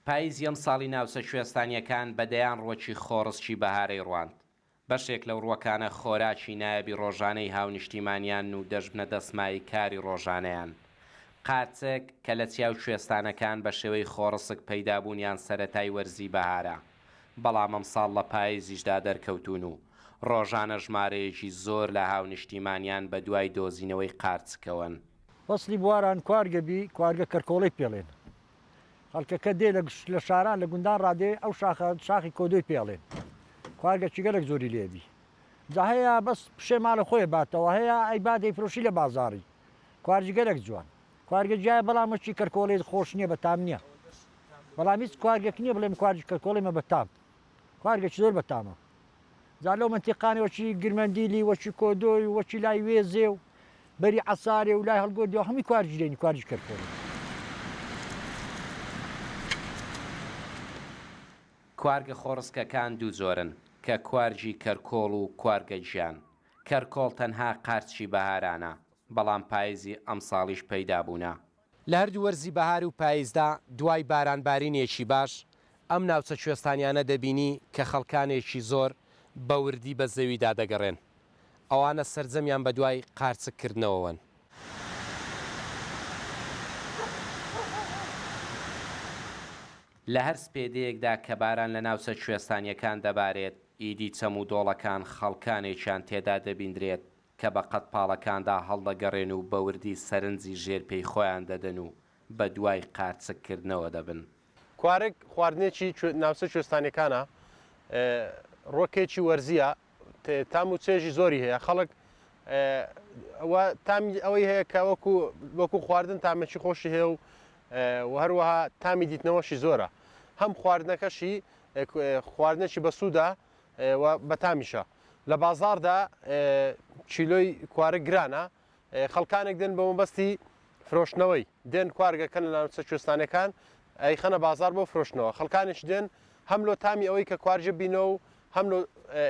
پاییزی ئەمساڵی ناوچە کوێستانییەکان بە دەیان ڕووەکی خۆڕسکی بەهارەی ڕواند. بەشێک لەو ڕووەکانە خۆراکی نایابی ڕۆژانەی هاونیشتیمانیانن و دەشبنە دەسمایەی کاری ڕۆژانەیان. قارچک، کە لە چیا و کوێستانەکان بە شێوەی خۆڕسک پەیدابوونیان سەرەتای وەرزی بەهارە، بەڵام ئەمساڵ لە پایزیشدا دەرکەوتوون و ڕۆژانە ژمارەیەکی زۆر لە هاونیشتیمانیان بەدوای دۆزینەوەی قارچکەوەن. فەسڵی بواران کوارگە بی، کوارگە کەرکۆڵەی پێڵێن. خەڵکەکە دێ لە لە شاران لە گوندان ڕادێ ئەو شاخە شاخی کۆدۆی پێڵێن. کوارگەکی گەلەک زۆری لێ بی. جا هەیە بەس پشێ ماڵە خۆێ باتەوە هەیە ئەیبا دەیفرۆشی لە بازاڕی. کوارگی گەلەک جوان. کوارگە گیایە بەڵام وەکی کەرکۆڵەی خۆش نییە بەتام نییە. بەڵام هیچ کوارگێک نییە بڵێم کوارگی کەرکۆڵەی مە بەتام. کوارگێکی زۆر بەتامە. جا لەو مەنتیقانەی وەکی گرمەندیلی وەکی کۆدۆی و وەکی لای وێزێ و بەری عەسارێ و لای هەڵگۆردی و هەمووی کوارگی دێنی کوارگی کەرکۆڵەی. کوارگە خۆڕسکەکان دوو جۆرن کە کوارگی کەرکۆڵ و کوارگە گیان. کەرکۆڵ تەنها قارچکی بەهارانە، بەڵام پایزی ئەمساڵیش پەیدا بوونە. لە هەردوو وەرزی بەهار و پایزدا دوای باران بارینێکی باش، ئەم ناوچە کوێستانیانە دەبینی کە خەڵکانێکی زۆر بە وردی بە زەویدا دەگەڕێن. ئەوانە سەرجەمیان بەدوای قارچک کردنەوەوەن. لە هەر سپێدەیەکدا کە باران لە ناوچە کوێستانییەکان دەبارێت، ئیدی چەم و دۆڵەکان خەڵکانێکیان تێدا دەبیندرێت کە بە قەدپاڵەکاندا هەڵدەگەڕێن و بە وردی سەرنجی ژێر پێی خۆیان دەدەن و بە دوای قارچک کردنەوە دەبن. کوارگ خواردنێکی ناوچە کوێستانیەکانە، ڕوەکێکی وەرزییە، تام و چێژی زۆری هەیە، خەڵک و تامی ئەوەی هەیە کە وەکو وەکو خواردن تامێکی خۆشی هەیە و و هەروەها تامی دیتنەوەشی زۆرە، هەم خواردنەکەشی خواردنێکی بەسوودە و بەتامیشە. لە بازاڕدا کیلۆی کوارگ گرانە، خەڵکانێک دێن بە مەبەستی فرۆشتنەوەی، دێن کوارگەکەن لە ناوچە کوێستانیەکان ئەیخەنە بازاڕ بۆ فرۆشتنەوە، خەڵکانێکی دێن هەم لۆ تامی ئەوەی کە کوارگێ بینەوە و هەم لۆ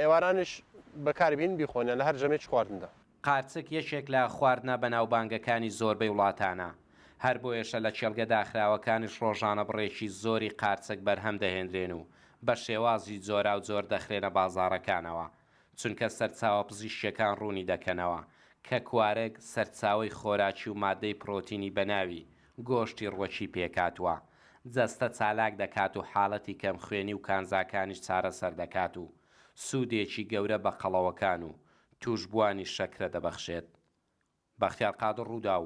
ئێوارانیش بەکاری بین بیخۆن یان لە هەر ژەمێکی خواردندا. قارچک یەکێک لە خواردنە بەناوبانگەکانی زۆربەی وڵاتانە، هەر بۆیەشە لە کێڵگە داخراوەکانیش ڕۆژانە بڕێکی زۆری قارچک بەرهەم دەهێنرێن و بە شێوازی جۆراوجۆر دەخرێنە بازاڕەکانەوە، چونکە سەرچاوە پزیشکییەکان ڕوونی دەکەنەوە کە کوارگ سەرچاوەی خۆراکی و ماددەی پرۆتینی بەناوی گۆشتی ڕووەکی پێکهاتووە، جەستە چالاک دەکات و حاڵەتی کەمخوێنی و کانزاکانیش چارەسەر دەکات و سوودێکی گەورە بە قەڵەوەکان و تووشبووانی شەکرە دەبەخشێت. بەختیار قادر، رووداو.